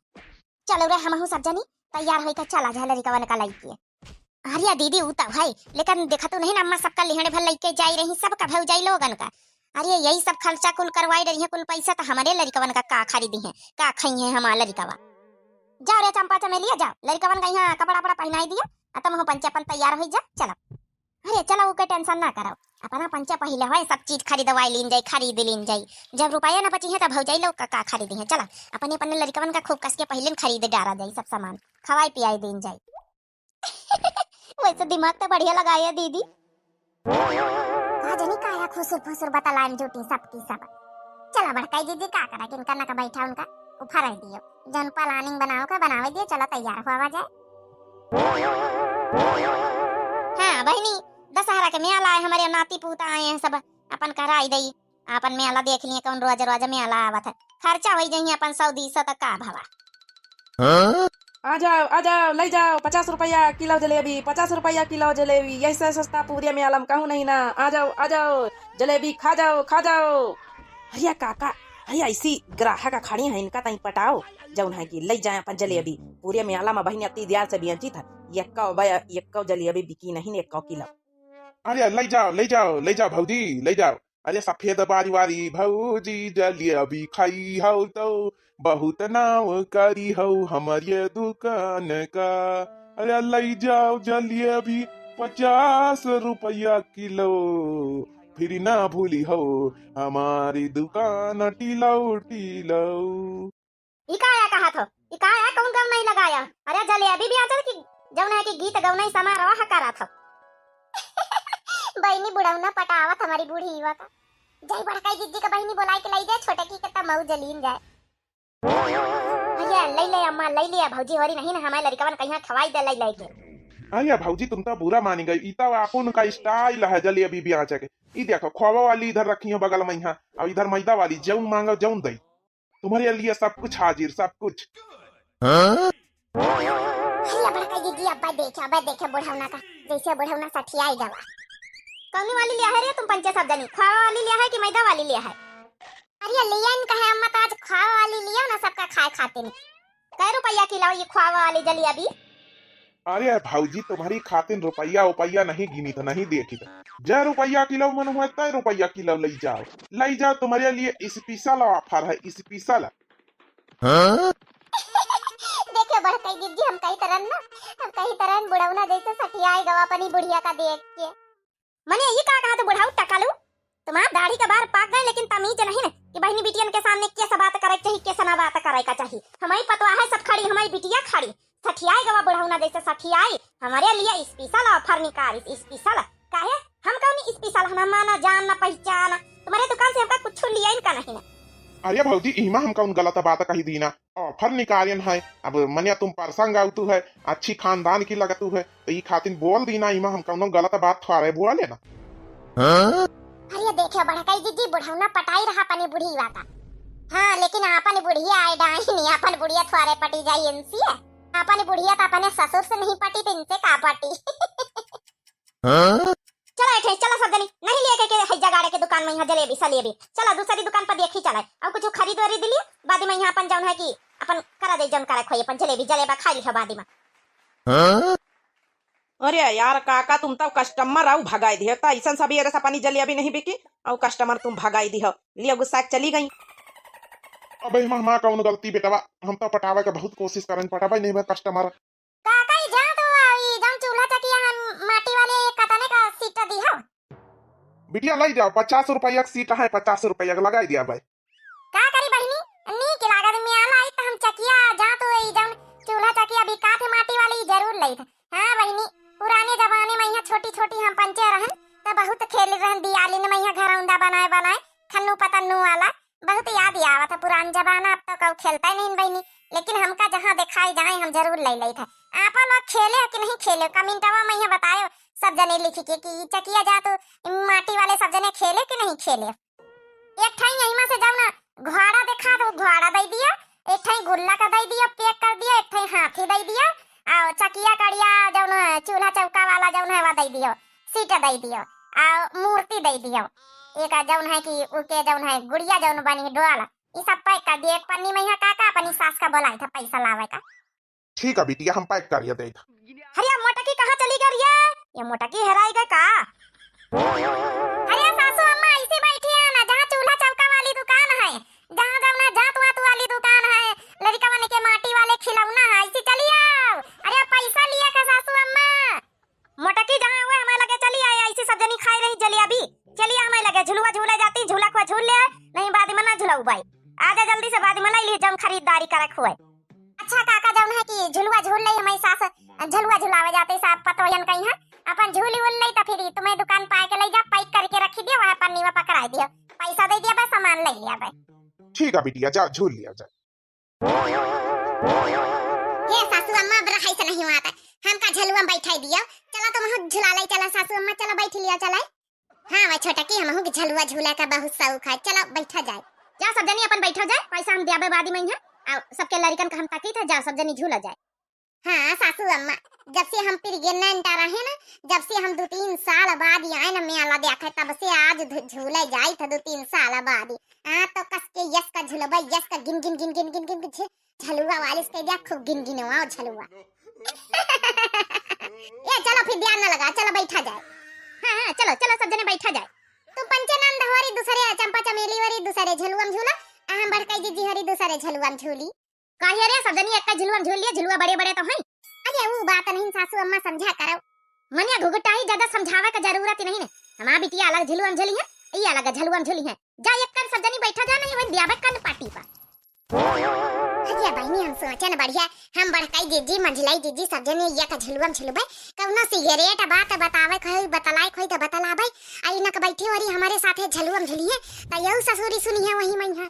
चलो रे, हमहू सब जनी तैयार होई के चला जाए लड़िकवन का लइके। अरे दीदी, ऊ तो है, लेकिन देखा तू नहीं ना अम्मा, सबका लिहड़े भर लइके जाई रही, सबका भौजाई लोगन का। अरे यही सब खर्चा कुल करवाई रही है, कुल पैसा तो हमारे लड़िकवन का, का खरीदी है, का खाई है हमार लड़िकवा। जाओ रे चंपा चमेलिया, जाओ, लड़िकवन का यहाँ कपड़ा वपड़ा पहनाई दिया, आ तुम हो पंचे अपन तैयार होई जा, चलो। अरे चलो, ओके टेंशन ना करो, अपना पंचे पहिले होए, सब चीज खरीदवाई लीन जाई, खरीद लीन जाई। जब रुपया ना बची है तब भौजाई लोग का, का खरीदी है। चला, अपने अपने लड़िकवन का खूब कस के पहिले खरीद डारा जाई, सब सामान खवाई पियाई दीन जाई। वैसे दिमाग तो बढ़िया लगाए है दीदी। का जनी काया खुसुर फुसुर बतलाइन जूटी सबकी सब। चला बड़काई जीजी, का करा, किनका ना का बैठा उनका उफार दियो, जौन planning बनाओ का बनावे दियो, चला तैयार हुआ जाए। हाँ बहिनी, दशहरा के मेला आए, हमारे नाती पूता आए हैं सब, अपन कराई दई, अपन मेला देख लिए, कौन रोज रोज मेला आवत है, खर्चा होई जइहे अपन सौ दीस सौ तक का भवा। आ जाओ, आ जाओ, ले जाओ, पचास रुपया किलो जलेबी, पचास रुपया किलो जलेबी, ऐसे सस्ता पूरे मेला में कहूँ नहीं ना। आ जाओ, आ जाओ, जलेबी खा जाओ, खा जाओ। अरे काका, अरे ऐसी ग्राहक खड़ी है, इनका तई पटाओ, जौन है कि ले जाए अपन जलेबी। पूरे मेला में बहिनी अति दियार से बेची था, यक्को बय-, यक्को जलेबी बिकी नहीं, यक्को किलो। अरे ले जाओ, ले जाओ, ले जाओ भौजी, ले जाओ। अरे सफेद बारी वाली भौजी जलेबी खाई हौ तो बहुत नाव करी हौ हमरे दुकान का। अरे लई जाओ जलेबी पचास रुपया किलो, फिर ना भूली हौ हमारी दुकान टिलौ टिलौ। ई का आया कहत हो? ई का आया, कौन गवनई लगाया? अरे जलेबी बेचत कि जौन है कि गीत गवनई समारोह करत हो? बहिनी बुढ़ौना पटावत हमारी बूढ़ी युवा का। जाई बड़काई जिज्जी का बहिनी बोलाई के लई जाए, छोटकी के तब मऊ जलीन जाए। अरे लई ले अम्मा, लई ले भौजी, होरी नहीं ना हमारे लड़िकवन कहिया खवाई दे लई लई के। अरे भौजी तुम तो बुरा मानी गई, ई तो आपन का style है जलेबी बेचे के। ई देखो खोवा वाली इधर रखी है बगल में यहाँ, और इधर मैदा वाली, जौन मांगो जौन दई। तुम्हारे लिए सब कुछ हाजिर, सब कुछ। अरे बड़का जिज्जी, अब्बा देखे, अब्बा देखे बुढ़ौना का, जैसे बुढ़ौना सठियाई गवा। कौनी वाली लिया है रे तुम पंचे सब जनी? खोवा वाली लिया है कि मैदा वाली लिया है? अरे लिया इनका है अम्मा, तो आज खोवा वाली लिया ना सबका खाए खातिर। कै रुपया किलो ये खोवा वाली जलेबी? अरे भौजी, तुम्हारी खातिर रुपया उपया नहीं गिनित, नहीं देखित। जै रुपया किलो मन हुआ, तै रुपया किलो लई जाओ, लई जाओ, तुम्हारे लिए special offer है, special। हाँ? देखे बड़काई जिज्जी, हम कही तरन ना, हम कही तरन बुढ़ौना जैसे सठियाई गवा अपनी बुढ़िया का देख के। मने ई का कहत बुढ़ऊ टकालू? तुम्हार दाढ़ी के बार पाक गए, लेकिन तमीज नहीं न कि बहिनी बिटियन के सामने कैसे बात करे के चाही, कैसे ना बात करे का चाही। हमारी पतवा है सब खड़ी, हमारी बिटिया खड़ी, सठियाई गवा बुढ़ऊ ना जैसे सठियाई। हमारे लिए special offer निकालिस, special। काहे? हम कौन special, हम ना जान ना पहचान, तुम्हारे दुकान से हमका कुछ लिया इनका नहीं ना। अरे भौजी, इमा हम कौन गलत बात कही दीना? Offer निकालिन है, अब मनिया तुम परसंग आवतू है, अच्छी खानदान की लगतू है, तो ई खातिर बोल दीना, इमा हम कौनो गलत बात थोड़े बोले ना। हाँ? अरे देखे बड़काई जिज्जी, बुढ़ौना पटाई रहा अपनी बुढ़िया का। हाँ, लेकिन अपन बुढ़िया आए डाइन, अपन बुढ़िया थोड़े पटी जाई इनसे। अपन बुढ़िया तो अपने ससुर से नहीं पटी तो इनसे का पटी? हाँ? चला एठे, चला सब जनी, नहीं लिए के, के है जगाड़े के दुकान में यहाँ जलेबी सलेबी। चला दूसरी दुकान पर देखी चला, और कुछ खरीद वरीद लियो, बाद में यहाँ अपन जौन है कि अपन करा दे जौन करे खोई, अपन जलेबी जलेबा खाई लियो बाद में। हाँ? अरे यार काका, तुम तो customer आऊ भगाई दिहे, तो ऐसन सब ये रस अपनी जलेबी नहीं बिकी, और customer तुम भगाई दिहो, लियो गुस्सा के चली गई। अबे माँ, माँ कौन गलती बेटवा, हम तो पटावे के बहुत कोशिश करन, पटावे नहीं बे customer। काका, ई जात हो, ई जौन चूल्हा चकिया हम माटी वाले कतने का सीट दी हो? बिटिया, लई जाओ, पचास रुपया के सीट है, पचास रुपया के लगाई दिया भाई। का करी बहिनी, नीक लागत मेला आई त हम चकिया जात हो, ई जौन चूल्हा चकिया बिकात है माटी वाले, ई जरूर लई था। हाँ बहिनी, पुराने जमाने में यहाँ छोटी छोटी हम पंचे रहन, त बहुत खेल रहन दियालिन में यहाँ घरौंदा बनाए बनाए, खन्नू पतन्नू वाला। बहुत याद आवत है पुरान जमाना, अब तो कऊ खेलता ही नहीं बहिनी, लेकिन हमका जहाँ देखाई जाए हम जरूर ले लेत है। आपा लोग खेले हो कि नहीं खेले हो? कमेंटवा में यहाँ बतायो सब जने लिख के कि ई चकिया जात हो माटी वाले सब जने खेले कि नहीं खेले। एक ठाई यही में से जाओ ना, घोड़ा देखा तो घोड़ा दे दियो, एक ठाई गुल्ला का दे दियो, pack कर दियो, एक ठाई हाथी दे दियो, और चकिया कड़िया जौन है, चूल्हा चौका वाला जौन है, वह दे दियो, सीट दे दियो, और मूर्ति दे दियो, एक जौन है कि उके जौन है गुड़िया जौन बनी डोल, ई सब pack कर दिए। एक पन्नी में यहाँ काका अपनी सास का बोलाई था पैसा लावे का। ठीक है बिटिया, हम pack करिए दे था। अरे मोटकी कहाँ चली गई रे? ये मोटकी हेराई गई का? अरे सासू अम्मा ऐसे बैठी है ना, जहाँ चूल्हा चौका वाली दुकान है, जहाँ जब ना जात वात वाली दुकान है, लड़का मन के माटी वाले खिलौना है, ऐसे चली आओ। अरे पैसा लिया का सासू अम्मा? मोटकी जहाँ हुए हमारे लगे चली आए, ऐसी सब जनी खाए रही जलेबी। चलिए हमारे लगे झुलुआ झूले जाती, झूला को झूल ले, नहीं बाद में ना झुलाऊ बाई। आजा जल्दी से, बाद में लाई ली जौन खरीदारी करक हुए। अच्छा काका, जौन है कि झुलुआ झूल ले, हमारी सास झुलुआ झुलावे जाते साहब पतोहन कहीं है, अपन झूली उल ले तो फिर तुम्हें दुकान पाए के ले जा, pack करके रखी दियो, वहाँ पन्नी में पकड़ाई दियो, पैसा दे दिया बस, सामान ले लिया बस। ठीक है बिटिया, जा झूल लिया जा। हे सासू अम्मा, अब रहाई से नहीं हुआ था, हमका झलुआ में बैठाई दियो। चला तुम झुला ले, चला सासू अम्मा, चला बैठ लिया, चला। हाँ वह छोटकी, हमहू के झलुआ झूला का बहुत शौक है, चला बैठा जाए। जा सब जनी अपन बैठा जाए, पैसा हम दियाबे बादी में है, आ सबके लड़िकन का हम ताकी था, जा सब जनी झूला जाए। हाँ सासू अम्मा, जब से हम pregnant रहे ना, जब से हम दो तीन साल बाद ही आए ना मेला देखे, तब से आज झूले जाई था दो तीन साल बाद ही। हाँ तो कस के यस का झुलबा, यस का गिन गिन गिन गिन गिन गिन झ-, झलुआ वाले से कह दिया खूब गिन गिनवाओ झलुआ। ए चलो फिर ध्यान ना लगा, चलो बैठा जाए। हाँ हाँ चलो चलो सब जने बैठा जाए। तुम पंचे नंद होरी दूसरे चंपा चमेली वरी दूसरे झलुआ में झूला, आ हम बड़काई जिज्जी हरी दूसरे झलुआ में झूली। काहे रे, सब जनी एक्का झुलुआ में झूल लिए, झुलुआ बड़े बड़े तो हैं। अरे ऊ बात नहीं सासू अम्मा, समझा करो। मने घुघुटाई ज्यादा समझावे का जरूरत ही नहीं ने। हमार बिटिया अलग झुलुआ में झूली है, ई अलग झलुआ में झूली है। जा एक्का सब जनी बैठा जा, नहीं वही दियाबे कन पाटी पर। अरे बहिनी, हम सोचे न बढ़िया, हम बड़काई जिज्जी, मंझलाई जिज्जी, सब जनी एक्का झुलुआ में झुलबे। कौनो सिगरेट बात बतावे खोई, बतलाए खोई तो बतलाबे। आ इनक बैठी हो रही हमारे साथे झलुआ में झूली है, तो यहू ससुरी सुनी है वही मइहाँ।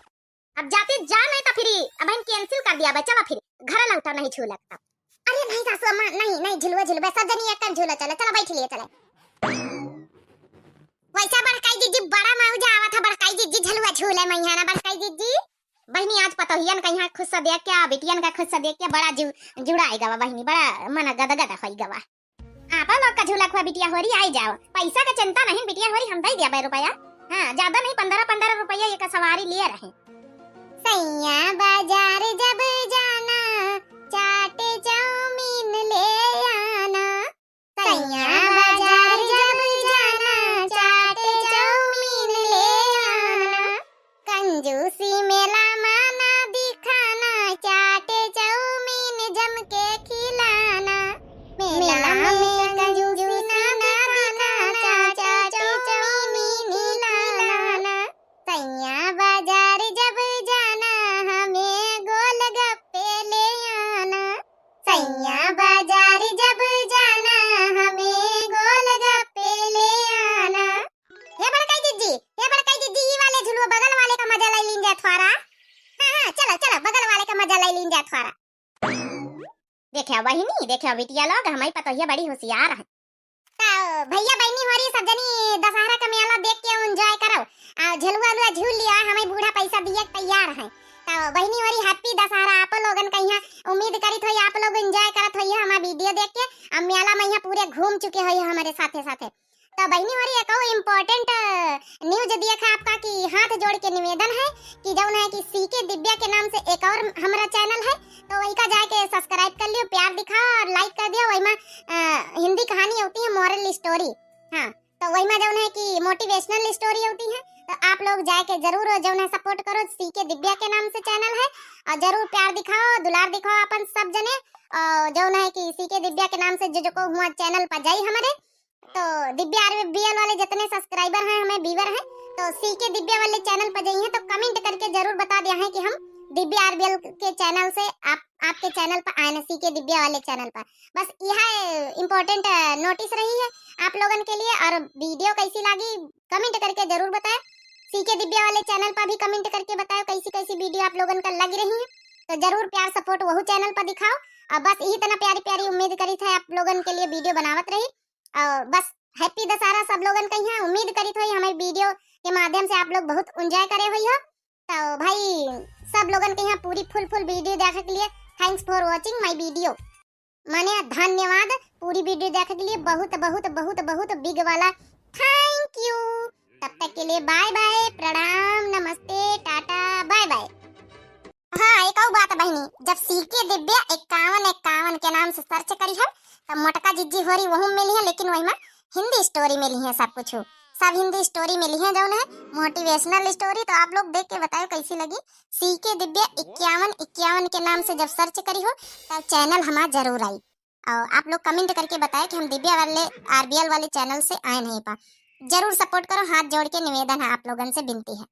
अब जाते जा, नहीं तो फिर अब हम cancel कर दिया बे। चला फिर घर लौटा, नहीं झूलक तब। अरे नहीं सासू अम्मा, नहीं, नहीं झुलुआ झुलबे, सब जनी एक्का झूला चले, चला बैठ लिए चले। वैसा बड़काई जिज्जी बड़ा मौजा आवत है, बड़काई जिज्जी झलुआ झूले मइहाँ ना बड़काई जिज्जी। बहिनी आज पतोहियन कइहाँ खुश से देख के, बिटियन का खुश से देख के बड़ा जीव जुड़ाई गवा बहिनी, बड़ा मन गदगद होई गवा। आपा लोग का झूला खुआ बिटिया होरी आई जाओ, पैसा का चिंता नहीं बिटिया होरी हम दे दिया बे रुपया। हाँ ज्यादा नहीं, पन्द्रह पन्द्रह रुपया एक सवारी लिए रहे। सैया बाजार जब जाना चाट चाउमीन ले आना। सैया बाजार जब जाना चाट चाउमीन ले आना। कंजूसी मेला माना दिखाना चाट चाउमीन जम के खिलाना। मेला में कंजूसी ना दिखाना चाट चाउमीन खिलाना। सैया बाजार जब जाना हमें गोलगप्पे ले आना। सैया बाजार जब जाना हमें गोलगप्पे ले आना। हे बड़काई जिज्जी, हे बड़काई जिज्जी, ई वाले झुलुआ बगल वाले का मजा ले लीन जाए थोड़ा। हाँ हाँ चलो चलो, बगल वाले का मजा ले लीन जाए थोड़ा। देखा बहिनी, देखा बिटिया लोग, हमारी पतोहिया बड़ी होशियार है। तो भैया बहिनी होरी सब जनी दशहरा का मेला देख के enjoy करो, आ झलुआ उलुआ झूल लिया, हमारी बूढ़ा पैसा दिए के तैयार है। तो बहिनी होरी happy दशहरा आप लोगन कइहाँ। उम्मीद करित होई आप लोग enjoy करत होई हमार video देख के। अब मेला मइहाँ पूरे घूम चुके होई हमारे साथे साथे। तो बहिनी होरी एक और important news दिया था आपका कि हाथ जोड़ के निवेदन है कि जौन है कि सीके दिव्या के नाम से एक और हमारा channel है, तो वही का जाके subscribe कर लियो, प्यार दिखाओ और like कर दियो। वही में अ, हिंदी कहानी होती है, moral story। हाँ तो वही में जौन है कि motivational story होती है, तो आप लोग जाके जरूर जौन है support करो। सीके दिव्या के नाम से channel है और जरूर प्यार दिखाओ, दुलार दिखाओ अपन सब जने। और जौन है कि सीके दिव्या के नाम से जो जो को हुआ channel पर जाई हमारे, तो दिव्या आरबीएल वाले जितने subscriber हैं, हमें viewer हैं, तो सीके दिव्या वाले channel पर जाइए तो comment करके जरूर बता दिया है कि हम दिव्या आरबीएल के channel से आप, आपके channel पर आए ना, सीके दिव्या वाले channel पर। बस यह important notice रही है आप लोगन के लिए। और video कैसी लगी comment करके जरूर बताएं। सीके दिव्या वाले channel पर भी comment करके बताओ कैसी कैसी video आप लोगन का लग रही है, तो जरूर प्यार support वहू channel पर दिखाओ। और बस यही तना प्यारी प्यारी उम्मीद करी था आप लोगन के लिए video बनावत रही। और बस happy दशहरा सब लोगन कइहाँ। उम्मीद करित होई हमारी video के माध्यम से आप लोग बहुत enjoy करे होई हो। तो भाई सब लोगन कइहाँ पूरी full full video देखे के लिए thanks for watching my video, माने धन्यवाद पूरी video देखे के लिए, बहुत बहुत बहुत बहुत big वाला thank you। तब तक के लिए bye bye, प्रणाम, नमस्ते, टाटा, bye bye। हाँ एक और बात बहिनी, जब सीके दिव्या इक्यावन इक्यावन के नाम से search करी है तो मोटका जिज्जी होरी वहू मिली है, लेकिन वही में हिंदी story मिली है सब कुछ, सब हिंदी story मिली है जौन है motivational story। तो आप लोग देख के बताओ कैसी लगी। सीके दिव्या इक्यावन इक्यावन के नाम से जब search करी हो तब channel हमारा जरूर आई। और आप लोग comment करके बताएं कि हम दिव्या वाले आरबीएल वाले channel से आए नहीं पा। जरूर support करो, हाथ जोड़ के निवेदन है आप लोगन से, विनती है।